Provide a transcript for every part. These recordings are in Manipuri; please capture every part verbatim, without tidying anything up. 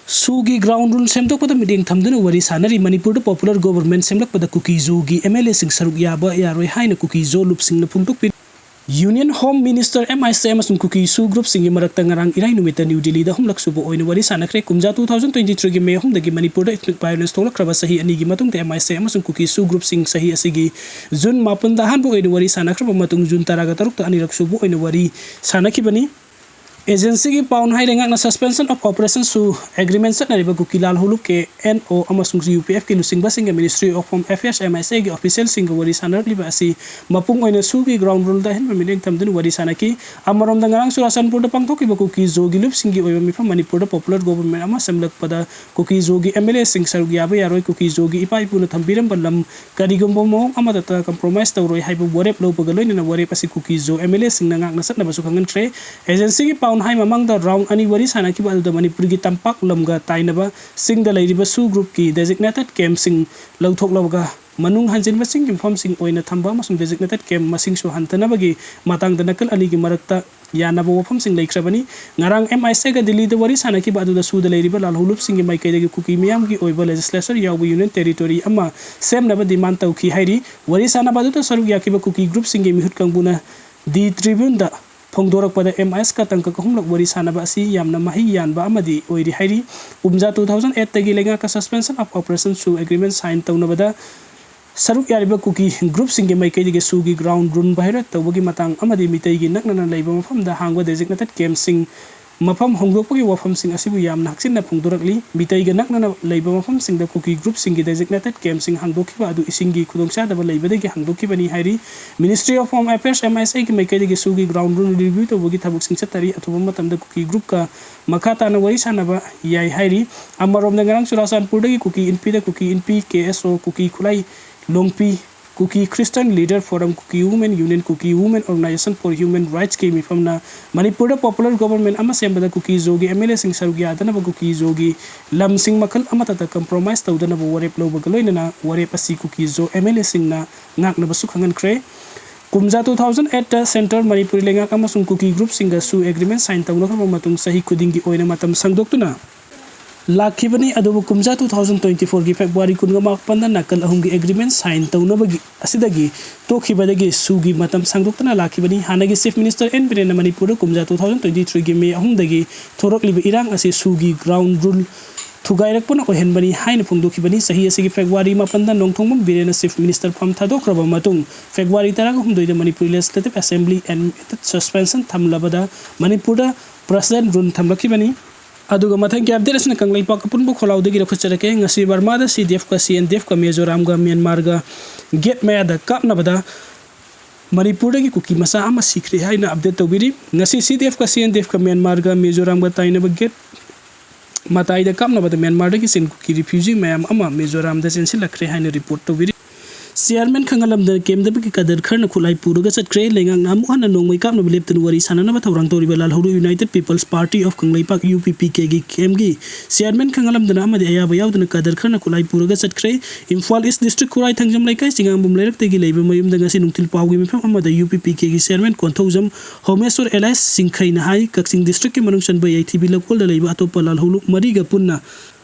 ꯁꯨꯒꯤ ground rule ꯁꯦꯝꯗꯣꯛꯄꯗ ꯃꯤꯠꯌꯦꯡ ꯊꯝꯗꯨꯅ ꯋꯥꯔꯤ ꯁꯥꯟꯅꯔꯤ꯫ ꯃꯅꯤꯄꯨꯔꯗ popular government ꯁꯦꯝꯂꯛꯄꯗ Kuki ꯖꯣꯒꯤ M L A ꯁꯤꯡ ꯁꯔꯨꯛ ꯌꯥꯕ ꯌꯥꯔꯣꯏ ꯍꯥꯏꯅ ꯀꯨꯀꯤ ꯖꯣ ꯂꯨꯞꯁꯤꯡꯅ ꯐꯣꯡꯗꯣꯛꯄꯤ꯫ Union Home Minister, M I C ꯑꯃꯁꯨꯡ ꯀꯨꯀꯤ ꯁꯨ group ꯁꯤꯡꯒꯤ ꯃꯔꯛꯇ ꯉꯔꯥꯡ ꯏꯔꯥꯏ ꯅꯨꯃꯤꯠꯇ ꯅ꯭ꯌꯨ ꯗꯤꯜꯂꯤꯗ ꯑꯍꯨꯝꯂꯛ ꯁꯨꯕ ꯑꯣꯏꯅ ꯋꯥꯔꯤ ꯁꯥꯟꯅꯈ꯭ꯔꯦ꯫ ꯀꯨꯝꯖꯥ two thousand twenty three ꯒꯤ ꯃꯦ ꯑꯍꯨꯝꯗꯒꯤ ꯃꯅꯤꯄꯨꯔꯗ ethnic violence ꯊꯣꯛꯂꯛꯈ꯭ꯔꯕ ꯆꯍꯤ ꯑꯅꯤꯒꯤ ꯃꯇꯨꯡꯗ M I C ꯑꯃꯁꯨꯡ ꯀꯨꯀꯤ ꯁꯨ group ꯁꯤꯡ ꯆꯍꯤ ꯑꯁꯤꯒꯤ ꯖꯨꯟ ꯃꯥꯄꯟꯗ ꯑꯍꯥꯟꯕ ꯑꯣꯏꯅ ꯋꯥꯔꯤ ꯁꯥꯟꯅꯈ꯭ꯔꯕ ꯃꯇꯨꯡ ꯖꯨꯟ ꯇꯔꯥꯒ ꯇꯔꯨꯛꯇ ꯑꯅꯤꯔꯛ ꯁꯨꯕ ꯑꯣꯏꯅ ꯋꯥꯔꯤ ꯁꯥꯟꯅꯈꯤꯕꯅꯤ꯫ Agency ꯒꯤ ꯄꯥꯎꯅ ꯍꯥꯏ, ꯂꯩꯉꯥꯛꯅ suspension of operation ꯁꯨ agreement ꯆꯠꯅꯔꯤꯕ ꯀꯨꯀꯤ ꯂꯥꯜꯍꯧꯂꯨꯞ K N O ꯑꯃꯁꯨꯡ U P F ꯀꯤ ꯂꯨꯆꯤꯡꯕꯁꯤꯡꯒ Ministry of Home Affairs, M I C ꯒꯤ official ꯁꯤꯡꯒ ꯋꯥꯔꯤ ꯁꯥꯟꯅꯔꯛꯂꯤꯕ ꯑꯁꯤ ꯃꯄꯨꯡ ꯑꯣꯏꯅ ꯁꯨꯒꯤ ground rule ꯗ ꯑꯍꯦꯟꯕ ꯃꯤꯠꯌꯦꯡ ꯊꯝꯗꯨꯅ ꯋꯥꯔꯤ ꯁꯥꯟꯅꯈꯤ꯫ ꯑꯃꯔꯣꯝꯗ, ꯉꯔꯥꯡ ꯆꯨꯔꯥꯆꯥꯟꯄꯨꯔꯗ ꯄꯥꯡꯊꯣꯛꯈꯤꯕ ꯀꯨꯀꯤ ꯖꯣꯒꯤ ꯂꯨꯞꯁꯤꯡꯒꯤ ꯑꯣꯏꯕ ꯃꯤꯐꯝ, ꯃꯅꯤꯄꯨꯔꯗ popular government ꯑꯃ ꯁꯦꯝꯂꯛꯄꯗ ꯀꯨꯀꯤ ꯖꯣꯒꯤ M L A ꯁꯤꯡ ꯁꯔꯨꯛ ꯌꯥꯕ ꯌꯥꯔꯣꯏ, ꯀꯨꯀꯤ ꯖꯣꯒꯤ ꯏꯄꯥ ꯏꯄꯨꯅ ꯊꯝꯕꯤꯔꯝꯕ ꯂꯝ ꯀꯔꯤꯒꯨꯝꯕ ꯃꯑꯣꯡ ꯑꯃꯠꯇꯗ compromise ꯇꯧꯔꯣꯏ ꯍꯥꯏꯕ ꯋꯥꯔꯦꯞ ꯂꯧꯕꯒ ꯂꯣꯏꯅꯅ ꯋꯥꯔꯦꯞ ꯑꯁꯤ ꯀꯨꯀꯤ ꯖꯣ M L A ꯁꯤꯡꯅ ꯉꯥꯛꯅ ꯆꯠꯅꯕꯁꯨ ꯈꯪꯍꯟꯈ꯭ꯔꯦ꯫ Agency ꯒꯤ ꯄꯥꯎꯅ ꯍꯥꯏ, ꯃꯃꯥꯡꯗ round ꯑꯅꯤ ꯋꯥꯔꯤ ꯁꯥꯟꯅꯈꯤꯕ ꯑꯗꯨꯗ ꯃꯅꯤꯄꯨꯔꯒꯤ ꯇꯝꯄꯥꯛ ꯂꯝꯒ ꯇꯥꯏꯅꯕ ꯆꯤꯡꯗ ꯂꯩꯔꯤꯕ ꯁꯨ group ꯀꯤ designated camp ꯁꯤꯡ ꯂꯧꯊꯣꯛꯂꯕꯒ ꯃꯅꯨꯡ ꯍꯟꯖꯤꯟꯕ ꯆꯤꯡꯒꯤ ꯃꯐꯝꯁꯤꯡ ꯑꯣꯏꯅ ꯊꯝꯕ ꯑꯃꯁꯨꯡ designated camp ꯃꯁꯤꯡꯁꯨ ꯍꯟꯊꯅꯕꯒꯤ ꯃꯇꯥꯡꯗ ꯅꯥꯀꯜ ꯑꯅꯤꯒꯤ ꯃꯔꯛꯇ ꯌꯥꯅꯕ ꯋꯥꯐꯝꯁꯤꯡ ꯂꯩꯈ꯭ꯔꯕꯅꯤ꯫ ꯉꯔꯥꯡ M I C ꯒ ꯗꯤꯜꯂꯤꯗ ꯋꯥꯔꯤ ꯁꯥꯟꯅꯈꯤꯕ ꯑꯗꯨꯗ ꯁꯨꯗ ꯂꯩꯔꯤꯕ ꯂꯥꯜꯍꯧꯂꯨꯞꯁꯤꯡꯒꯤ ꯃꯥꯏꯀꯩꯗꯒꯤ ꯀꯨꯀꯤ ꯃꯤꯌꯥꯝꯒꯤ ꯑꯣꯏꯕ legislature ꯌꯥꯎꯕ union territory ꯑꯃ ꯁꯦꯝꯅꯕ demand ꯇꯧꯈꯤ ꯍꯥꯏꯔꯤ꯫ ꯋꯥꯔꯤ ꯁꯥꯟꯅꯕ ꯑꯗꯨꯗ ꯁꯔꯨꯛ ꯌꯥꯈꯤꯕ ꯀꯨꯀꯤ group ꯁꯤꯡꯒꯤ ꯃꯤꯍꯨꯠ ꯀꯥꯡꯕꯨꯅ The Tribune the ꯐꯣꯡꯗꯣꯔꯛꯄꯗ, M I C ꯀ ꯇꯥꯡꯀꯛ ꯑꯍꯨꯝꯂꯛ ꯋꯥꯔꯤ ꯁꯥꯟꯅꯕ ꯑꯁꯤ ꯌꯥꯝꯅ ꯃꯍꯩ ꯌꯥꯟꯕ ꯑꯃꯗꯤ ꯑꯣꯏꯔꯤ ꯍꯥꯏꯔꯤ꯫ ꯀꯨꯝꯖꯥ two thousand eight ꯇꯒꯤ ꯂꯩꯉꯥꯛꯀ suspension of operation ꯁꯨ agreement sign ꯇꯧꯅꯕꯗ ꯁꯔꯨꯛ ꯌꯥꯔꯤꯕ ꯀꯨꯀꯤ group ꯁꯤꯡꯒꯤ ꯃꯥꯏꯀꯩꯗꯒꯤ ꯁꯨꯒꯤ ground rule violate ꯇꯧꯕꯒꯤ ꯃꯇꯥꯡ ꯑꯃꯗꯤ ꯃꯤꯇꯩꯒꯤ ꯅꯛꯅꯅ ꯂꯩꯕ ꯃꯐꯝꯗ ꯍꯥꯡꯕ designated camp ꯁꯤꯡ ꯃꯐꯝ ꯍꯣꯡꯗꯣꯛꯄꯒꯤ ꯋꯥꯐꯝꯁꯤꯡ ꯑꯁꯤꯕꯨ ꯌꯥꯝꯅ ꯍꯛꯆꯤꯟꯅ ꯐꯣꯡꯗꯣꯔꯛꯂꯤ꯫ ꯃꯤꯇꯩꯒ ꯅꯛꯅꯅ ꯂꯩꯕ ꯃꯐꯝꯁꯤꯡꯗ ꯀꯨꯀꯤ group ꯁꯤꯡꯒꯤ designated camp ꯁꯤꯡ ꯍꯥꯡꯗꯣꯛꯈꯤꯕ ꯑꯗꯨ ꯏꯁꯤꯡꯒꯤ ꯈꯨꯗꯣꯡꯆꯥꯗꯕ ꯂꯩꯕꯗꯒꯤ ꯍꯥꯡꯗꯣꯛꯈꯤꯕꯅꯤ ꯍꯥꯏꯔꯤ꯫ Ministry of Home Affairs, M I C ꯒꯤ ꯃꯥꯏꯀꯩꯗꯒꯤ ꯁꯨꯒꯤ ground rule review ꯇꯧꯕꯒꯤ ꯊꯕꯛꯁꯤꯡ ꯆꯠꯊꯔꯤ꯫ ꯑꯊꯨꯕ ꯃꯇꯝꯗ ꯀꯨꯀꯤ group ꯀ ꯃꯈꯥ ꯇꯥꯅ ꯋꯥꯔꯤ ꯁꯥꯟꯅꯕ ꯌꯥꯏ ꯍꯥꯏꯔꯤ꯫ ꯑꯃꯔꯣꯝꯗ, ꯉꯔꯥꯡ ꯆꯨꯔꯥꯆꯥꯟꯄꯨꯔꯗꯒꯤ ꯀꯨꯀꯤ ꯏꯟꯄꯤꯗ ꯀꯨꯀꯤ ꯏꯟꯄꯤ, K S O, ꯀꯨꯀꯤ ꯈꯨꯠꯂꯥꯏ ꯂꯣꯡꯄꯤ, ꯀꯨꯀꯤ Christian Leader Forum, Kuki Women Union, Kuki Women Organization for Human Rights ꯀꯤ ꯃꯤꯐꯝꯅ ꯃꯅꯤꯄꯨꯔꯗ popular government ꯑꯃ ꯁꯦꯝꯕꯗ ꯀꯨꯀꯤ ꯖꯣꯒꯤ M L A ꯁꯤꯡ ꯁꯔꯨꯛ ꯌꯥꯗꯅꯕ ꯀꯨꯀꯤ ꯖꯣꯒꯤ ꯂꯝꯁꯤꯡ ꯃꯈꯜ ꯑꯃꯠꯇꯗ compromise ꯇꯧꯗꯅꯕ ꯋꯥꯔꯦꯞ ꯂꯧꯕꯒ ꯂꯣꯏꯅꯅ ꯋꯥꯔꯦꯞ ꯑꯁꯤ ꯀꯨꯀꯤ ꯖꯣ M L A ꯁꯤꯡꯅ ꯉꯥꯛꯅꯕꯁꯨ ꯈꯪꯍꯟꯈ꯭ꯔꯦ꯫ ꯀꯨꯝꯖꯥ two thousand eight ꯇ central ꯃꯅꯤꯄꯨꯔꯤ ꯂꯩꯉꯥꯛ ꯑꯃꯁꯨꯡ ꯀꯨꯀꯤ group ꯁꯤꯡꯒꯁꯨ agreement sign ꯇꯧꯅꯈ꯭ꯔꯕ ꯃꯇꯨꯡ ꯆꯍꯤ ꯈꯨꯗꯤꯡꯒꯤ ꯑꯣꯏꯅ ꯃꯇꯝ ꯁꯥꯡꯗꯣꯛꯇꯨꯅ ꯂꯥꯛꯈꯤꯕꯅꯤ꯫ ꯑꯗꯨꯕꯨ ꯀꯨꯝꯖꯥ two thousand twenty fourꯒꯤ February ꯀꯨꯟꯒ ꯃꯥꯄꯟꯗ ꯅꯥꯀꯜ ꯑꯍꯨꯝꯒꯤ agreement sign ꯇꯧꯅꯕꯒꯤ ꯑꯁꯤꯗꯒꯤ ꯇꯣꯛꯈꯤꯕꯗꯒꯤ ꯁꯨꯒꯤ ꯃꯇꯝ ꯁꯥꯡꯗꯣꯛꯇꯅ ꯂꯥꯛꯈꯤꯕꯅꯤ꯫ ꯍꯥꯟꯅꯒꯤ Chief Minister N ꯕꯤꯔꯦꯟꯅ ꯃꯅꯤꯄꯨꯔꯗ ꯀꯨꯝꯖꯥ two thousand twenty threeꯒꯤ May ꯑꯍꯨꯝꯗꯒꯤ ꯊꯣꯔꯛꯂꯤꯕ ꯏꯔꯥꯡ ꯑꯁꯤ ꯁꯨꯒꯤ ground rule ꯊꯨꯒꯥꯏꯔꯛꯄꯅ ꯑꯣꯏꯍꯟꯕꯅꯤ ꯍꯥꯏꯅ ꯐꯣꯡꯗꯣꯛꯈꯤꯕꯅꯤ꯫ ꯆꯍꯤ ꯑꯁꯤꯒꯤ February ꯃꯥꯄꯟꯗ ꯅꯣꯡꯊꯣꯡꯕꯝ ꯕꯤꯔꯦꯟꯅ Chief Minister ꯐꯝ ꯊꯥꯗꯣꯛꯈ꯭ꯔꯕ ꯃꯇꯨꯡ February ꯇꯔꯥꯍꯨꯝꯗꯣꯏꯗ Manipur Legislative Assembly and suspension ꯊꯝꯂꯕꯗ ꯃꯅꯤꯄꯨꯔꯗ President rule ꯊꯝꯂꯛꯈꯤꯕꯅꯤ꯫ ꯑꯗꯨꯒ ꯃꯊꯪꯒꯤ update ꯑꯁꯤꯅ ꯀꯪꯂꯩꯄꯥꯛ ꯑꯄꯨꯟꯕ ꯈꯣꯜꯂꯥꯎꯗꯒꯤ ꯂꯧꯈꯠꯆꯔꯛꯀꯦ꯫ ꯉꯁꯤ ꯕꯔꯃꯥꯗ CDFꯀ CNDFꯀ ꯃꯤꯖꯣꯔꯥꯝꯒ ꯃ꯭ꯌꯥꯟꯃꯥꯔꯒ gate ꯃꯌꯥꯗ ꯀꯥꯞꯅꯕꯗ ꯃꯅꯤꯄꯨꯔꯗꯒꯤ ꯀꯨꯀꯤ ꯃꯆꯥ ꯑꯃ ꯁꯤꯈ꯭ꯔꯦ ꯍꯥꯏꯅ update ꯇꯧꯕꯤꯔꯤ꯫ ꯉꯁꯤ CDFꯀ CNDFꯀ ꯃ꯭ꯌꯥꯟꯃꯥꯔꯒ ꯃꯤꯖꯣꯔꯥꯝꯒ ꯇꯥꯏꯅꯕ gate ꯃꯇꯥꯏꯗ ꯀꯥꯞꯅꯕꯗ ꯃ꯭ꯌꯥꯟꯃꯥꯔꯗꯒꯤ ꯆꯦꯟ ꯀꯨꯀꯤ refugee ꯃꯌꯥꯝ ꯑꯃ ꯃꯤꯖꯣꯔꯥꯝꯗ ꯆꯦꯟꯁꯤꯜꯂꯛꯈ꯭ꯔꯦ ꯍꯥꯏꯅ report ꯇꯧꯕꯤꯔꯤ꯫ Chairman ꯈꯪꯍꯜꯂꯝꯗꯅ camp ꯗꯒꯤ cadre ꯈꯔꯅ ꯈꯨꯠꯂꯥꯏ ꯄꯨꯔꯒ ꯆꯠꯈ꯭ꯔꯦ꯫ ꯂꯩꯉꯥꯛꯅ ꯑꯃꯨꯛ ꯍꯟꯅ ꯅꯣꯡꯃꯩ ꯀꯥꯞꯅꯕ ꯂꯦꯞꯇꯅ ꯋꯥꯔꯤ ꯁꯥꯟꯅꯅꯕ ꯊꯧꯔꯥꯡ ꯇꯧꯔꯤꯕ ꯂꯥꯜꯍꯧꯂꯨ United People's Party of Kangleipak, UPPKꯒꯤ camp ꯀꯤ chairman ꯈꯪꯍꯜꯂꯝꯗꯅ ꯑꯃꯗꯤ ꯑꯌꯥꯕ ꯌꯥꯎꯗꯅ cadre ꯈꯔꯅ ꯈꯨꯠꯂꯥꯏ ꯄꯨꯔꯒ ꯆꯠꯈ꯭ꯔꯦ꯫ ꯏꯝꯐꯥꯜ East District ꯈꯨꯔꯥꯏ ꯊꯥꯡꯖꯝ ꯂꯩꯀꯥꯏ ꯆꯤꯉꯥꯝꯕꯝ ꯂꯩꯔꯛꯇꯒꯤ ꯂꯩꯕ ꯃꯌꯨꯝꯗ ꯉꯁꯤ ꯅꯨꯡꯊꯤꯜ ꯄꯥꯎꯒꯤ ꯃꯤꯐꯝ ꯑꯃꯗ UPPKꯒꯤ chairman ꯀꯣꯟꯊꯧꯖꯝ ꯍꯣꯃꯦꯁꯣꯔ alias ꯆꯤꯡꯈꯩꯅ ꯍꯥꯏ, ꯀꯛꯆꯤꯡ districtꯀꯤ ꯃꯅꯨꯡ ꯆꯟꯕ ꯌꯥꯏꯊꯤꯕꯤ ꯂꯧꯀꯣꯜꯗ ꯂꯩꯕ ꯑꯇꯣꯞꯄ ꯂꯥꯜꯍꯧꯂꯨ ꯃꯔꯤꯒ ꯄꯨꯟꯅ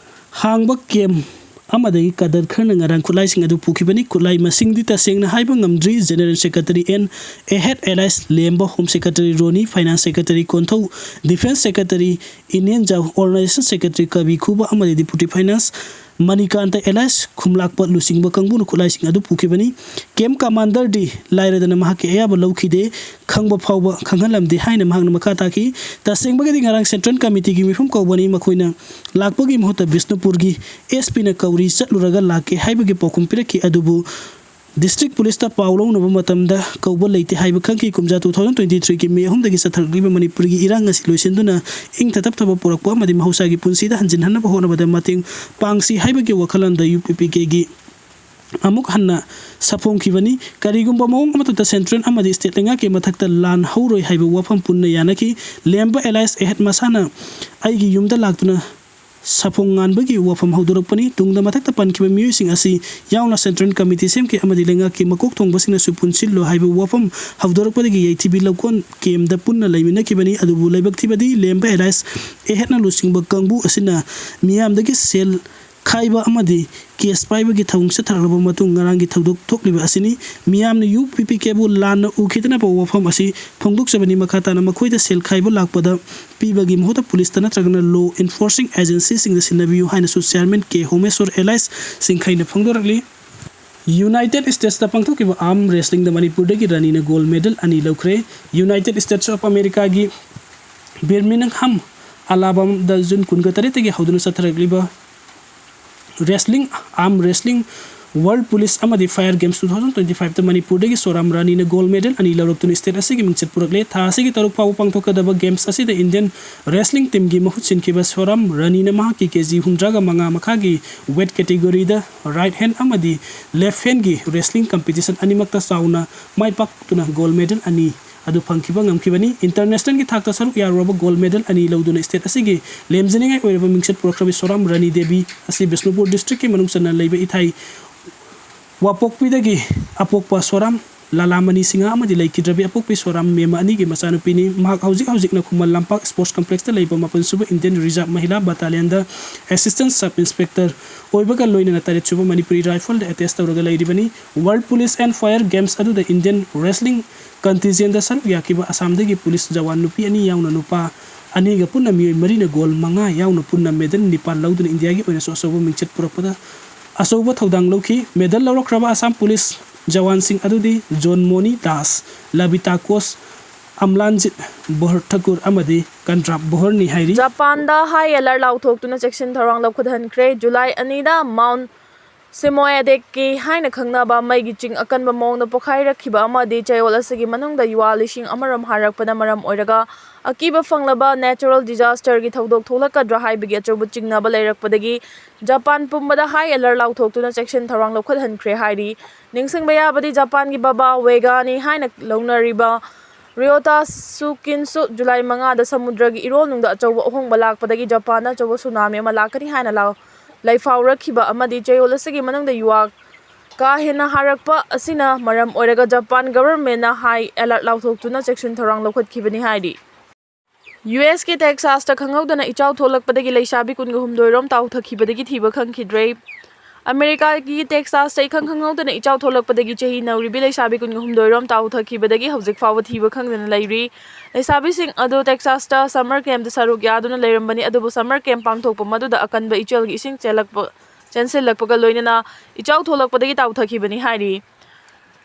ꯍꯥꯡꯕ camp ꯑꯃꯗꯒꯤ cadre ꯈꯔꯅ ꯉꯔꯥꯡ ꯈꯨꯠꯂꯥꯏꯁꯤꯡ ꯑꯗꯨ ꯄꯨꯈꯤꯕꯅꯤ꯫ ꯈꯨꯠꯂꯥꯏ ꯃꯁꯤꯡꯗꯤ ꯇꯁꯦꯡꯅ ꯍꯥꯏꯕ ꯉꯝꯗ꯭ꯔꯤ꯫ General Secretary N ꯑꯦꯍꯦꯠ alias ꯂꯦꯝꯕ, Home Secretary ꯔꯣꯅꯤ, Finance Secretary ꯀꯣꯟꯊꯧ, Defence Secretary ꯏꯅꯦꯟꯖꯥꯎ, Organization Secretary ꯀꯕꯤ ꯈꯨꯕ ꯑꯃꯗꯤ Deputy Finance ꯃꯅꯤꯀꯥꯟꯇ alias ꯈꯨꯝꯂꯥꯛꯄ ꯂꯨꯆꯤꯡꯕ ꯀꯥꯡꯕꯨꯅ ꯈꯨꯠꯂꯥꯏꯁꯤꯡ ꯑꯗꯨ ꯄꯨꯈꯤꯕꯅꯤ꯫ Camp commanderꯗꯤ ꯂꯥꯏꯔꯗꯅ ꯃꯍꯥꯛꯀꯤ ꯑꯌꯥꯕ ꯂꯧꯈꯤꯗꯦ꯫ ꯈꯪꯕ ꯐꯥꯎꯕ ꯈꯪꯍꯜꯂꯝꯗꯦ ꯍꯥꯏꯅ ꯃꯍꯥꯛꯅ ꯃꯈꯥ ꯇꯥꯈꯤ꯫ ꯇꯁꯦꯡꯕꯒꯤꯗꯤ ꯉꯔꯥꯡ Central Committeeꯒꯤ ꯃꯤꯐꯝ ꯀꯧꯕꯅꯤ꯫ ꯃꯈꯣꯏꯅ ꯂꯥꯛꯄꯒꯤ ꯃꯍꯨꯠꯇ ꯕꯤꯁꯅꯨꯄꯨꯔꯒꯤ SPꯅ ꯀꯧꯔꯤ, ꯆꯠꯂꯨꯔꯒ ꯂꯥꯛꯀꯦ ꯍꯥꯏꯕꯒꯤ ꯄꯥꯎꯈꯨꯝ ꯄꯤꯔꯛꯈꯤ꯫ ꯑꯗꯨꯕꯨ District Policeꯇ ꯄꯥꯎ ꯂꯧꯅꯕ ꯃꯇꯝꯗ ꯀꯧꯕ ꯂꯩꯇꯦ ꯍꯥꯏꯕ ꯈꯪꯈꯤ꯫ ꯀꯨꯝꯖꯥ two thousand twenty threeꯒꯤ May ꯑꯍꯨꯝꯗꯒꯤ ꯆꯠꯊꯔꯛꯂꯤꯕ ꯃꯅꯤꯄꯨꯔꯒꯤ ꯏꯔꯥꯡ ꯑꯁꯤ ꯂꯣꯏꯁꯤꯟꯗꯨꯅ ꯏꯪ ꯇꯞꯊꯕ ꯄꯨꯔꯛꯄ ꯑꯃꯗꯤ ꯃꯍꯧꯁꯥꯒꯤ ꯄꯨꯟꯁꯤꯗ ꯍꯟꯖꯤꯟꯍꯟꯅꯕ ꯍꯣꯠꯅꯕꯗ ꯃꯇꯦꯡ ꯄꯥꯡꯁꯤ ꯍꯥꯏꯕꯒꯤ ꯋꯥꯈꯜꯂꯣꯟꯗ UPPKꯒꯤ ꯑꯃꯨꯛ ꯍꯟꯅ ꯁꯥꯐꯣꯡꯈꯤꯕꯅꯤ꯫ ꯀꯔꯤꯒꯨꯝꯕ ꯃꯑꯣꯡ ꯑꯃꯠꯇꯗ Central ꯑꯃꯗꯤ State ꯂꯩꯉꯥꯛꯀꯤ ꯃꯊꯛꯇ ꯂꯥꯟ ꯍꯧꯔꯣꯏ ꯍꯥꯏꯕ ꯋꯥꯐꯝ ꯄꯨꯟꯅ ꯌꯥꯅꯈꯤ꯫ ꯂꯦꯝꯕ alias ꯑꯦꯍꯦꯠ ꯃꯁꯥꯅ ꯑꯩꯒꯤ ꯌꯨꯝꯗ ꯂꯥꯛꯇꯨꯅ ꯁꯥꯐꯣꯡ ꯉꯥꯟꯕꯒꯤ ꯋꯥꯐꯝ ꯍꯧꯗꯣꯔꯛꯄꯅꯤ꯫ ꯇꯨꯡꯗ ꯃꯊꯛꯇ ꯄꯟꯈꯤꯕ ꯃꯤꯑꯣꯏꯁꯤꯡ ꯑꯁꯤ ꯌꯥꯎꯅ Central Committee ꯁꯦꯝꯈꯤ ꯑꯃꯗꯤ ꯂꯩꯉꯥꯛꯀꯤ ꯃꯀꯣꯛ ꯊꯣꯡꯕꯁꯤꯡꯅꯁꯨ ꯄꯨꯟꯁꯤꯜꯂꯨ ꯍꯥꯏꯕ ꯋꯥꯐꯝ ꯍꯧꯗꯣꯔꯛꯄꯗꯒꯤ ꯌꯩꯊꯤꯕꯤ ꯂꯧꯀꯣꯟ camp ꯗ ꯄꯨꯟꯅ ꯂꯩꯃꯤꯟꯅꯈꯤꯕꯅꯤ꯫ ꯑꯗꯨꯕꯨ ꯂꯥꯏꯕꯛ ꯊꯤꯕꯗꯤ ꯂꯦꯝꯕ ꯑꯦꯂꯥꯏꯁ ꯑꯦꯍꯦꯠꯅ ꯂꯨꯆꯤꯡꯕ ꯀꯥꯡꯕꯨ ꯑꯁꯤꯅ ꯃꯤꯌꯥꯝꯗꯒꯤ ꯁꯦꯜ ꯈꯥꯏꯕ ꯑꯃꯗꯤ case ꯄꯥꯏꯕꯒꯤ ꯊꯧꯑꯣꯡ ꯆꯠꯊꯔꯛꯂꯕ ꯃꯇꯨꯡ ꯉꯔꯥꯡꯒꯤ ꯊꯧꯗꯣꯛ ꯊꯣꯛꯂꯤꯕ ꯑꯁꯤꯅꯤ꯫ ꯃꯤꯌꯥꯝꯅ ꯌꯨ ꯄꯤ ꯄꯤ ꯀꯦꯕꯨ ꯂꯥꯟꯅ ꯎꯈꯤꯗꯅꯕ ꯋꯥꯐꯝ ꯑꯁꯤ ꯐꯣꯡꯗꯣꯛꯆꯕꯅꯤ꯫ ꯃꯈꯥ ꯇꯥꯅ ꯃꯈꯣꯏꯗ ꯁꯦꯜ ꯈꯥꯏꯕ ꯂꯥꯛꯄꯗ ꯄꯤꯕꯒꯤ ꯃꯍꯨꯠꯇ ꯄꯨꯂꯤꯁꯇ ꯅꯠꯇ꯭ꯔꯒꯅ law enforcing agency ꯁꯤꯡꯗ ꯁꯤꯟꯅꯕꯤꯌꯨ ꯍꯥꯏꯅꯁꯨ Chairman ꯀꯦ ꯍꯣꯃꯦꯁꯣꯔ ꯑꯦꯂꯥꯏꯁ ꯁꯤꯡꯈꯩꯅ ꯐꯣꯡꯗꯣꯔꯛꯂꯤ꯫ United States ꯇ ꯄꯥꯡꯊꯣꯛꯈꯤꯕ arm wrestling ꯗ ꯃꯅꯤꯄꯨꯔꯗꯒꯤ ꯔꯥꯅꯤꯅ gold medal ꯑꯅꯤ ꯂꯧꯈ꯭ꯔꯦ꯫ United States of America ꯒꯤ Birmingham, Alabama ꯗ June ꯀꯨꯟꯒ ꯇꯔꯦꯠꯇꯒꯤ ꯍꯧꯗꯨꯅ ꯆꯠꯊꯔꯛꯂꯤꯕ wrestling, arm wrestling, World Police ꯑꯃꯗꯤ Fire Games two thousand twenty five ꯇ ꯃꯅꯤꯄꯨꯔꯗꯒꯤ ꯁꯣꯔꯥꯝ ꯔꯥꯅꯤꯅ gold medal ꯑꯅꯤ ꯂꯧꯔꯛꯇꯨꯅ state ꯑꯁꯤꯒꯤ ꯃꯤꯡꯆꯠ ꯄꯨꯔꯛꯂꯦ꯫ ꯊꯥ ꯑꯁꯤꯒꯤ ꯇꯔꯨꯛ ꯐꯥꯎꯕ ꯄꯥꯡꯊꯣꯛꯀꯗꯕ games ꯑꯁꯤꯗ Indian wrestling team ꯒꯤ ꯃꯍꯨꯠ ꯁꯤꯟꯈꯤꯕ ꯁꯣꯔꯥꯝ ꯔꯥꯅꯤꯅ ꯃꯍꯥꯛꯀꯤ ꯀꯦ ꯖꯤ ꯍꯨꯝꯗ꯭ꯔꯥꯒ ꯃꯉꯥ ꯃꯈꯥꯒꯤ weight category ꯗ right hand ꯑꯃꯗꯤ left hand ꯒꯤ wrestling competition ꯑꯅꯤꯃꯛꯇ ꯆꯥꯎꯅ ꯃꯥꯏ ꯄꯥꯛꯇꯨꯅ gold medal ꯑꯅꯤ ꯑꯗꯨ ꯐꯪꯈꯤꯕ ꯉꯝꯈꯤꯕꯅꯤ꯫ International ꯒꯤ ꯊꯥꯛꯇ ꯁꯔꯨꯛ ꯌꯥꯔꯨꯔꯕ gold medal ꯑꯅꯤ ꯂꯧꯗꯨꯅ state ꯑꯁꯤꯒꯤ ꯂꯦꯝꯖꯅꯤꯡꯉꯥꯏ ꯑꯣꯏꯔꯕ ꯃꯤꯡꯆꯠ ꯄꯨꯔꯛꯈ꯭ꯔꯕꯤ ꯁꯣꯔꯥꯝ ꯔꯥꯅꯤ ꯗꯦꯕꯤ ꯑꯁꯤ ꯕꯤꯁꯅꯨꯄꯨꯔ district ꯀꯤ ꯃꯅꯨꯡ ꯆꯟꯅ ꯂꯩꯕ ꯏꯊꯥꯏ ꯋꯥꯄꯣꯛꯄꯤꯗꯒꯤ ꯑꯄꯣꯛꯄ ꯁꯣꯔꯥꯝ ꯂꯥꯂꯥꯃꯅꯤ ꯁꯤꯡꯍ ꯑꯃꯗꯤ ꯂꯩꯈꯤꯗ꯭ꯔꯕꯤ ꯑꯄꯣꯛꯄꯤ ꯁꯣꯔꯥꯝ ꯃꯦꯝꯃ ꯑꯅꯤꯒꯤ ꯃꯆꯥꯅꯨꯄꯤꯅꯤ꯫ ꯃꯍꯥꯛ ꯍꯧꯖꯤꯛ ꯍꯧꯖꯤꯛꯅ ꯈꯨꯃꯟ ꯂꯝꯄꯥꯛ sports complex ꯇ ꯂꯩꯕ ꯃꯥꯄꯟ ꯁꯨꯕ Indian Reserve ꯃꯍꯤꯂꯥ battalion ꯗ assistant sub inspector ꯑꯣꯏꯕꯒ ꯂꯣꯏꯅꯅ ꯇꯔꯦꯠ ꯁꯨꯕ Manipuri Rifle ꯗ attach ꯇꯧꯔꯒ ꯂꯩꯔꯤꯕꯅꯤ꯫ World Police and Fire Games ꯑꯗꯨꯗ Indian wrestling contingent ꯗ ꯁꯔꯨꯛ ꯌꯥꯈꯤꯕ ꯑꯁꯥꯝꯗꯒꯤ ꯄꯨꯂꯤꯁ ꯖꯋꯥꯟ ꯅꯨꯄꯤ ꯑꯅꯤ ꯌꯥꯎꯅ ꯅꯨꯄꯥ ꯑꯅꯤꯒ ꯄꯨꯟꯅ ꯃꯤꯑꯣꯏ ꯃꯔꯤꯅ gold ꯃꯉꯥ ꯌꯥꯎꯅ ꯄꯨꯟꯅ medal ꯅꯤꯄꯥꯟ ꯂꯧꯗꯨꯅ ꯏꯟꯗꯤꯌꯥꯒꯤ ꯑꯣꯏꯅꯁꯨ ꯑꯆꯧꯕ ꯃꯤꯡꯆꯠ ꯄꯨꯔꯛꯄꯗ ꯑꯆꯧꯕ ꯊꯧꯗꯥꯡ ꯂꯧꯈꯤ꯫ Medal ꯂꯧꯔꯛꯈ꯭ꯔꯕ ꯑꯁꯥꯝ ꯄꯨꯂꯤꯁ ꯖꯋꯥꯟꯁꯤꯡ ꯑꯗꯨꯗꯤ ꯖꯣꯟ ꯃꯣꯅꯤ ꯗꯥꯁ, ꯂꯕꯤꯇꯥ ꯀꯣꯁ, ꯑꯝꯂꯥꯟꯖꯤꯠ ꯕꯣꯍꯔ ꯊꯀꯨꯔ ꯑꯃꯗꯤ ꯀꯟꯗ꯭ꯔꯥꯞ ꯕꯣꯍꯔꯅꯤ ꯍꯥꯏꯔꯤ꯫ ꯖꯄꯥꯟꯗ high alert ꯂꯥꯎꯊꯣꯛꯇꯨꯅ ꯆꯦꯛꯁꯤꯟ ꯊꯧꯔꯥꯡ ꯂꯧꯈꯠꯍꯟꯈ꯭ꯔꯦ꯫ ꯖꯨꯂꯥꯏ ꯑꯅꯤꯗ Mount ꯁꯤꯃꯣꯌꯥꯗꯦꯛꯀꯤ ꯍꯥꯏꯅ ꯈꯪꯅꯕ ꯃꯩꯒꯤ ꯆꯤꯡ ꯑꯀꯟꯕ ꯃꯑꯣꯡꯗ ꯄꯣꯈꯥꯏꯔꯛꯈꯤꯕ ꯑꯃꯗꯤ ꯆꯌꯣꯜ ꯑꯁꯤꯒꯤ ꯃꯅꯨꯡꯗ ꯌꯨꯋꯥ ꯂꯤꯁꯤꯡ ꯑꯃꯔꯣꯝ ꯍꯥꯔꯛꯄꯅ ꯃꯔꯝ ꯑꯣꯏꯔꯒ ꯑꯀꯤꯕ ꯐꯪꯂꯕ natural disaster ꯒꯤ ꯊꯧꯗꯣꯛ ꯊꯣꯛꯂꯛꯀꯗ꯭ꯔꯥ ꯍꯥꯏꯕꯒꯤ ꯑꯆꯧꯕ ꯆꯤꯡꯅꯕ ꯂꯩꯔꯛꯄꯗꯒꯤ ꯖꯄꯥꯟ ꯄꯨꯝꯕꯗ high alert ꯂꯥꯎꯊꯣꯛꯇꯨꯅ ꯆꯦꯛꯁꯤꯟ ꯊꯧꯔꯥꯡ ꯂꯧꯈꯠꯍꯟꯈ꯭ꯔꯦ ꯍꯥꯏꯔꯤ꯫ ꯅꯤꯡꯁꯤꯡꯕ ꯌꯥꯕꯗꯤ ꯖꯄꯥꯟꯒꯤ ꯕꯥꯕꯥ ꯋꯦꯒꯥꯅꯤ ꯍꯥꯏꯅ ꯂꯧꯅꯔꯤꯕ ꯔꯤꯌꯣꯇꯥ ꯁꯨꯀꯤꯟꯁꯨ ꯖꯨꯂꯥꯏ ꯃꯉꯥꯗ ꯁꯃꯨꯗ꯭ꯔꯒꯤ ꯏꯔꯣꯜꯅꯨꯡꯗ ꯑꯆꯧꯕ ꯑꯍꯣꯡꯕ ꯂꯥꯛꯄꯗꯒꯤ ꯖꯄꯥꯟꯗ ꯑꯆꯧꯕ ꯁꯨꯅꯥꯃꯤ ꯑꯃ ꯂꯥꯛꯀꯅꯤ ꯍꯥꯏꯅ ꯂꯥꯎ-, ꯂꯩꯐꯥꯎꯔꯛꯈꯤꯕ ꯑꯃꯗꯤ ꯆꯌꯣꯜ ꯑꯁꯤꯒꯤ ꯃꯅꯨꯡꯗ ꯌꯨꯋꯥ ꯀꯥ ꯍꯦꯟꯅ ꯍꯥꯔꯛꯄ ꯑꯁꯤꯅ ꯃꯔꯝ ꯑꯣꯏꯔꯒ ꯖꯄꯥꯟ ꯒꯚꯔꯟꯃꯦꯟꯅ ꯍꯥꯏ ꯑꯦꯂꯔꯠ ꯂꯥꯎꯊꯣꯛꯇꯨꯅ ꯆꯦꯛꯁꯤꯟ ꯊꯧꯔꯥꯡ ꯂꯧꯈꯠꯈꯤꯕꯅꯤ ꯍꯥꯏꯔꯤ꯫ ꯌꯨ ꯑꯦꯁꯀꯤ ꯇꯦꯛꯁꯥꯁꯇ ꯈꯪꯍꯧꯗꯅ ꯏꯆꯥꯎ ꯊꯣꯛꯂꯛꯄꯗꯒꯤ ꯂꯩꯁꯥꯕꯤ ꯀꯨꯟꯒ ꯍꯨꯝꯗꯣꯏ ꯔꯣꯝ ꯇꯥꯎꯊꯈꯤꯕꯗꯒꯤ ꯊꯤꯕ ꯈꯪꯈꯤꯗ꯭ꯔꯦ꯫ ꯑꯃꯦꯔꯤꯀꯥꯒꯤ ꯇꯦꯛꯁꯥꯁꯇ ꯏꯈꯪ ꯈꯪꯍꯧꯗꯅ ꯏꯆꯥꯎ ꯊꯣꯛꯂꯛꯄꯗꯒꯤ ꯆꯍꯤ ꯅꯧꯔꯤꯕꯤ ꯂꯩꯁꯥꯕꯤ ꯀꯨꯟꯒ ꯍꯨꯝꯗꯣꯏ ꯔꯣꯝ ꯇꯥꯎꯊꯈꯤꯕꯗꯒꯤ ꯍꯧꯖꯤꯛ ꯐꯥꯎꯕ ꯊꯤꯕ ꯈꯪꯗꯅ ꯂꯩꯔꯤ꯫ ꯂꯩꯁꯥꯕꯤꯁꯤꯡ ꯑꯗꯨ ꯇꯦꯛꯁꯥꯁꯇ ꯁꯝꯃꯔ ꯀꯦꯝꯞꯇ ꯁꯔꯨꯛ ꯌꯥꯗꯨꯅ ꯂꯩꯔꯝꯕꯅꯤ, ꯑꯗꯨꯕꯨ ꯁꯝꯃꯔ ꯀꯦꯝꯞ ꯄꯥꯡꯊꯣꯛꯄ ꯃꯗꯨꯗ ꯑꯀꯟꯕ ꯏꯆꯦꯜꯒꯤ ꯏꯁꯤꯡ ꯆꯦꯜꯂꯛꯄ, ꯆꯦꯟꯁꯤꯜꯂꯛꯄꯒ ꯂꯣꯏꯅꯅ ꯏꯆꯥꯎ ꯊꯣꯛꯂꯛꯄꯗꯒꯤ ꯇꯥꯎꯊꯈꯤꯕꯅꯤ ꯍꯥꯏꯔꯤ꯫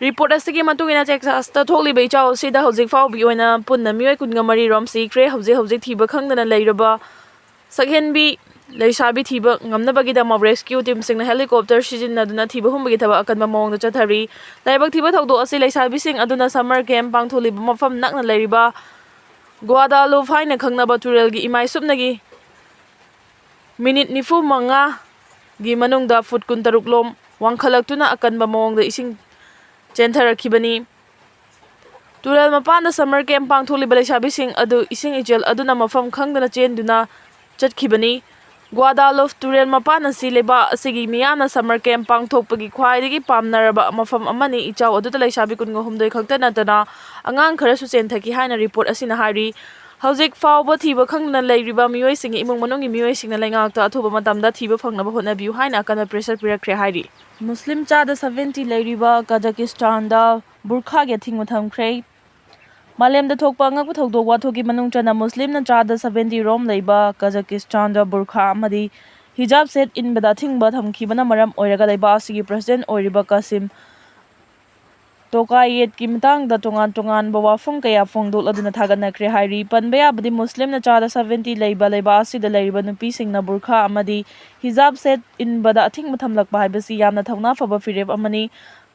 ꯔꯤꯄꯣꯔꯠ ꯑꯁꯤꯒꯤ ꯃꯇꯨꯡ ꯏꯟꯅ, ꯇꯦꯛꯁꯥꯁꯇ ꯊꯣꯛꯂꯤꯕ ꯏꯆꯥꯎ ꯑꯁꯤꯗ ꯍꯧꯖꯤꯛ ꯐꯥꯎꯕꯒꯤ ꯑꯣꯏꯅ ꯄꯨꯟꯅ ꯃꯤꯑꯣꯏ ꯀꯨꯟꯒ ꯃꯔꯤ ꯔꯣꯝ ꯁꯤꯈ꯭ꯔꯦ꯫ ꯍꯧꯖꯤꯛ ꯍꯧꯖꯤꯛ ꯊꯤꯕ ꯈꯪꯗꯅ ꯂꯩꯔꯕ ꯁꯛꯍꯦꯟꯕꯤ ꯂꯩꯁꯥꯕꯤ ꯊꯤꯕ ꯉꯝꯅꯕꯒꯤꯗꯃꯛ ꯔꯦꯁꯀ꯭ꯌꯨ ꯇꯤꯝꯁꯤꯡꯅ ꯍꯦꯂꯤꯀꯣꯞꯇꯔ ꯁꯤꯖꯤꯟꯅꯗꯨꯅ ꯊꯤꯕ ꯍꯨꯝꯕꯒꯤ ꯊꯕꯛ ꯑꯀꯟꯕ ꯃꯑꯣꯡꯗ ꯆꯠꯊꯔꯤ꯫ ꯂꯥꯏꯕꯛ ꯊꯤꯕ ꯊꯧꯗꯣꯛ ꯑꯁꯤ ꯂꯩꯁꯥꯕꯤꯁꯤꯡ ꯑꯗꯨꯅ ꯁꯝꯃꯔ ꯀꯦꯝꯞ ꯄꯥꯡꯊꯣꯛꯂꯤꯕ ꯃꯐꯝ ꯅꯛꯅ ꯂꯩꯔꯤꯕ ꯒ꯭ꯋꯥꯗꯥꯂꯨꯞ ꯍꯥꯏꯅ ꯈꯪꯅꯕ ꯇꯨꯔꯦꯜꯒꯤ ꯏꯃꯥꯏ ꯁꯨꯞꯅꯒꯤ ꯃꯤꯅꯤꯠ ꯅꯤꯐꯨ ꯃꯉꯥꯒꯤ ꯃꯅꯨꯡꯗ ꯐꯨꯠ ꯀꯨꯟꯇꯔꯨꯛ ꯂꯣꯝ ꯋꯥꯡꯈꯠꯂꯛꯇꯨꯅ ꯑꯀꯟꯕ ꯃꯑꯣꯡꯗ ꯏꯁꯤꯡ ꯆꯦꯟꯊꯔꯛꯈꯤꯕꯅꯤ꯫ ꯇꯨꯔꯦꯜ ꯃꯄꯥꯟꯗ ꯁꯝꯃꯔ ꯀꯦꯝꯞ ꯄꯥꯡꯊꯣꯛꯂꯤꯕ ꯂꯩꯁꯥꯕꯤꯁꯤꯡ ꯑꯗꯨ ꯏꯁꯤꯡ ꯏꯆꯦꯜ ꯑꯗꯨꯅ ꯃꯐꯝ ꯈꯪꯗꯅ ꯆꯦꯟꯗꯨꯅ ꯆꯠꯈꯤꯕꯅꯤ꯫ ꯒ꯭ꯋꯥꯗꯥꯂꯨꯞ ꯇꯨꯔꯦꯜ ꯃꯄꯥꯟ ꯑꯁꯤ ꯂꯩꯕꯥꯛ ꯑꯁꯤꯒꯤ ꯃꯤꯌꯥꯝꯅ ꯁꯝꯃꯔ ꯀꯦꯝꯞ ꯄꯥꯡꯊꯣꯛꯄꯒꯤ ꯈ꯭ꯋꯥꯏꯗꯒꯤ ꯄꯥꯝꯅꯔꯕ ꯃꯐꯝ ꯑꯃꯅꯤ꯫ ꯏꯆꯥꯎ ꯑꯗꯨꯗ ꯂꯩꯁꯥꯕꯤ ꯀꯨꯟꯒ ꯍꯨꯝꯗꯣꯏ ꯈꯛꯇ ꯅꯠꯇꯅ ꯑꯉꯥꯡ ꯈꯔꯁꯨ ꯆꯦꯟꯊꯈꯤ ꯍꯥꯏꯅ ꯔꯤꯄꯣꯔꯠ ꯑꯁꯤꯅ ꯍꯥꯏꯔꯤ꯫ ꯍꯧꯖꯤꯛ ꯐꯥꯎꯕ ꯊꯤꯕ ꯈꯪꯗꯅ ꯂꯩꯔꯤꯕ ꯃꯤꯑꯣꯏꯁꯤꯡꯒꯤ ꯏꯃꯨꯡ ꯃꯅꯨꯡꯒꯤ ꯃꯤꯑꯣꯏꯁꯤꯡꯅ ꯂꯩꯉꯥꯛꯇ ꯑꯊꯨꯕ ꯃꯇꯝꯗ ꯊꯤꯕ ꯐꯪꯅꯕ ꯍꯣꯠꯅꯕꯤꯌꯨ ꯍꯥꯏꯅ ꯑꯀꯟꯕ ꯄ꯭ꯔꯦꯁꯔ ꯄꯤꯔꯛꯈ꯭ꯔꯦ ꯍꯥꯏꯔꯤ꯫ ꯃꯨꯁꯂꯤꯝ ꯆꯥꯗ ꯁꯚꯦꯟꯇꯤ ꯂꯩꯔꯤꯕ ꯀꯖꯥꯀꯤꯁꯇꯥꯟꯗ ꯕꯨꯔꯈꯥꯒꯤ ꯑꯊꯤꯡꯕ ꯊꯝꯈ꯭ꯔꯦ꯫ ꯃꯥꯂꯦꯝꯗ ꯊꯣꯛꯄ ꯑꯉꯛꯄ ꯊꯧꯗꯣꯛ ꯋꯥꯊꯣꯛꯀꯤ ꯃꯅꯨꯡ ꯆꯟꯅ ꯃꯨꯁꯂꯤꯝꯅ ꯆꯥꯗ ꯁꯚꯦꯟꯇꯤ ꯔꯣꯝ ꯂꯩꯕ ꯀꯖꯥꯀꯤꯁꯇꯥꯟꯗ ꯕꯨꯔꯈꯥ ꯑꯃꯗꯤ ꯍꯤꯖꯥꯕ ꯁꯦꯠ ꯏꯟꯕꯗ ꯑꯊꯤꯡꯕ ꯊꯝꯈꯤꯕꯅ ꯃꯔꯝ ꯑꯣꯏꯔꯒ ꯂꯩꯕꯥꯛ ꯑꯁꯤꯒꯤ ꯄ꯭ꯔꯁꯤꯗꯦꯟꯠ ꯑꯣꯏꯔꯤꯕ ꯀꯥꯁꯤꯝ ꯇꯣꯀꯥꯌꯦꯠꯀꯤ ꯃꯇꯥꯡꯗ ꯇꯣꯉꯥꯟ ꯇꯣꯉꯥꯟꯕ ꯋꯥꯐꯝ ꯀꯌꯥ ꯐꯣꯡꯗꯣꯛꯂꯗꯨꯅ ꯊꯥꯒꯠꯅꯈ꯭ꯔꯦ ꯍꯥꯏꯔꯤ꯫ ꯄꯟꯕ ꯌꯥꯕꯗꯤ ꯃꯨꯁꯂꯤꯝꯅ ꯆꯥꯗ ꯁꯚꯦꯟꯇꯤ ꯂꯩꯕ ꯂꯩꯕꯥꯛ ꯑꯁꯤꯗ ꯂꯩꯔꯤꯕ ꯅꯨꯄꯤꯁꯤꯡꯅ ꯕꯨꯔꯈꯥ ꯑꯃꯗꯤ ꯍꯤꯖꯥꯕ ꯁꯦꯠ ꯏꯟꯕꯗ ꯑꯊꯤꯡꯕ ꯊꯝꯂꯛꯄ ꯍꯥꯏꯕꯁꯤ ꯌꯥꯝꯅ ꯊꯧꯅꯥ ꯐꯕ ꯐꯤꯔꯦꯞ ꯑꯃꯅꯤ꯫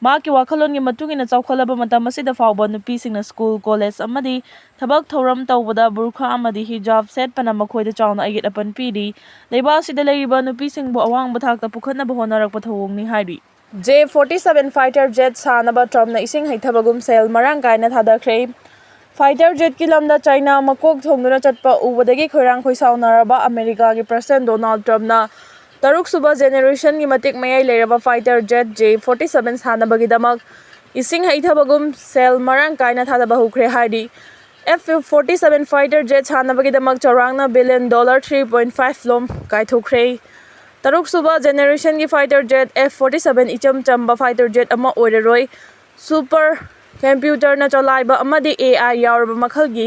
ꯃꯍꯥꯛꯀꯤ ꯋꯥꯈꯜꯂꯣꯟꯒꯤ ꯃꯇꯨꯡ ꯏꯟꯅ ꯆꯥꯎꯈꯠꯂꯕ ꯃꯇꯝ ꯑꯁꯤꯗ ꯐꯥꯎꯕ ꯅꯨꯄꯤꯁꯤꯡꯅ ꯁ꯭ꯀꯨꯜ, ꯀꯣꯂꯦꯖ ꯑꯃꯗꯤ ꯊꯕꯛ ꯊꯧꯔꯝ ꯇꯧꯕꯗ ꯕꯨꯔꯈꯥ ꯑꯃꯗꯤ ꯍꯤꯖꯥꯕ ꯁꯦꯠꯄꯅ ꯃꯈꯣꯏꯗ ꯆꯥꯎꯅ ꯑꯌꯦꯠ ꯑꯄꯟ ꯄꯤꯔꯤ꯫ ꯂꯩꯕꯥꯛ ꯑꯁꯤꯗ ꯂꯩꯔꯤꯕ ꯅꯨꯄꯤꯁꯤꯡꯕꯨ ꯑꯋꯥꯡꯕ ꯊꯥꯛꯇ ꯄꯨꯈꯠꯅꯕ ꯍꯣꯠꯅꯔꯛꯄ ꯊꯧꯑꯣꯡꯅꯤ ꯍꯥꯏꯔꯤ꯫ J forty seven fighter Z ꯁꯥꯅꯕ ꯇ꯭ꯔꯝꯞꯅ ꯏꯁꯤꯡ ꯍꯩꯊꯕꯒꯨꯝ ꯁꯦꯜ ꯃꯔꯥꯡ ꯀꯥꯏꯅ ꯊꯥꯗꯈ꯭ꯔꯦ꯫ Fighter jetꯀꯤ ꯂꯝꯗ ꯆꯥꯏꯅꯥ ꯃꯀꯣꯛ ꯊꯣꯡꯗꯨꯅ ꯆꯠꯄ ꯎꯕꯗꯒꯤ ꯈꯣꯏꯔꯥꯡ ꯈꯣꯏꯁꯥꯎꯅꯔꯕ ꯑꯃꯦꯔꯤꯀꯥꯒꯤ President Donald Trumpꯅ ꯇꯔꯨꯛ ꯁꯨꯕ generationꯒꯤ ꯃꯇꯤꯛ ꯃꯌꯥꯏ ꯂꯩꯔꯕ fighter jet J forty seven ꯁꯥꯟꯅꯕꯒꯤꯗꯃꯛ ꯏꯁꯤꯡ ꯍꯩꯊꯕꯒꯨꯝ ꯁꯦꯜ ꯃꯔꯥꯡ ꯀꯥꯏꯅ ꯊꯥꯗꯕ ꯍꯧꯈ꯭ꯔꯦ ꯍꯥꯏꯔꯤ꯫ F forty seven fighter jet ꯁꯥꯟꯅꯕꯒꯤꯗꯃꯛ ꯆꯥꯎꯔꯥꯛꯅ billion dollar three point five ꯂꯣꯝ ꯀꯥꯏꯊꯣꯛꯈ꯭ꯔꯦ꯫ ꯇꯔꯨꯛ ꯁꯨꯕ generationꯒꯤ fighter jet F forty seven ꯏꯆꯝ ꯆꯝꯕ fighter jet ꯑꯃ ꯑꯣꯏꯔꯔꯣꯏ꯫ Super computerꯅ ꯆꯂꯥꯏꯕ ꯑꯃꯗꯤ A I ꯌꯥꯎꯔꯕ ꯃꯈꯜꯒꯤ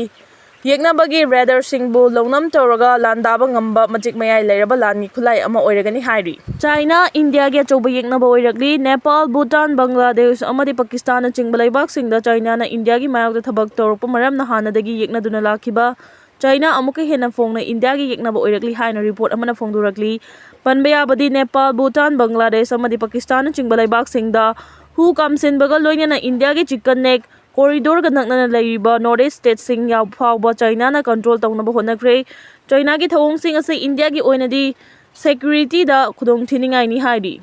ꯌꯦꯛꯅꯕꯒꯤ radarꯁꯤꯡꯕꯨ ꯂꯧꯅꯝ ꯇꯧꯔꯒ ꯂꯥꯟꯗꯥꯕ ꯉꯝꯕ ꯃꯇꯤꯛ ꯃꯌꯥꯏ ꯂꯩꯔꯕ ꯂꯥꯟꯒꯤ ꯈꯨꯠꯂꯥꯏ ꯑꯃ ꯑꯣꯏꯔꯒꯅꯤ ꯍꯥꯏꯔꯤ꯫ ꯆꯥꯏꯅꯥ ꯏꯟꯗꯤꯌꯥꯒꯤ ꯑꯆꯧꯕ ꯌꯦꯛꯅꯕ ꯑꯣꯏꯔꯛꯂꯤ꯫ ꯅꯦꯄꯥꯜ, ꯚꯨꯇꯥꯟ, ꯕꯪꯒ꯭ꯂꯥꯗꯦꯁ ꯑꯃꯗꯤ ꯄꯥꯀꯤꯁꯇꯥꯟꯅꯆꯤꯡꯕ ꯂꯩꯕꯥꯛꯁꯤꯡꯗ ꯆꯥꯏꯅꯥꯅ ꯏꯟꯗꯤꯌꯥꯒꯤ ꯃꯥꯌꯣꯛꯇ ꯊꯕꯛ ꯇꯧꯔꯛꯄ ꯃꯔꯝꯅ ꯍꯥꯟꯅꯗꯒꯤ ꯌꯦꯛꯅꯗꯨꯅ ꯂꯥꯛꯈꯤꯕ ꯆꯥꯏꯅꯥ ꯑꯃꯨꯛꯀ ꯍꯦꯟꯅ ꯐꯣꯡꯅ ꯏꯟꯗꯤꯌꯥꯒꯤ ꯌꯦꯛꯅꯕ ꯑꯣꯏꯔꯛꯂꯤ ꯍꯥꯏꯅ report ꯑꯃꯅ ꯐꯣꯡꯗꯣꯔꯛꯂꯤ꯫ ꯄꯟꯕ ꯌꯥꯕꯗꯤ ꯅꯦꯄꯥꯜ, ꯚꯨꯇꯥꯟ, ꯕꯪꯒ꯭ꯂꯥꯗꯦꯁ ꯑꯃꯗꯤ ꯄꯥꯀꯤꯁꯇꯥꯟꯅꯆꯤꯡꯕ ꯂꯩꯕꯥꯛꯁꯤꯡꯗ ꯍꯨ ꯀꯥꯝꯁꯤꯟꯕꯒ ꯂꯣꯏꯅꯅ ꯏꯟꯗꯤꯌꯥꯒꯤ Chicken Neck corridorꯒ ꯅꯛꯅꯅ ꯂꯩꯔꯤꯕ North East stateꯁꯤꯡ ꯌꯥꯎ-, ꯐꯥꯎꯕ ꯆꯥꯏꯅꯥꯅ control ꯇꯧꯅꯕ ꯍꯣꯠꯅꯈ꯭ꯔꯦ꯫ ꯆꯥꯏꯅꯥꯒꯤ ꯊꯧꯑꯣꯡꯁꯤꯡ ꯑꯁꯤ ꯏꯟꯗꯤꯌꯥꯒꯤ ꯑꯣꯏꯅꯗꯤ securityꯗ ꯈꯨꯗꯣꯡꯊꯤꯅꯤꯡꯉꯥꯏꯅꯤ ꯍꯥꯏꯔꯤ꯫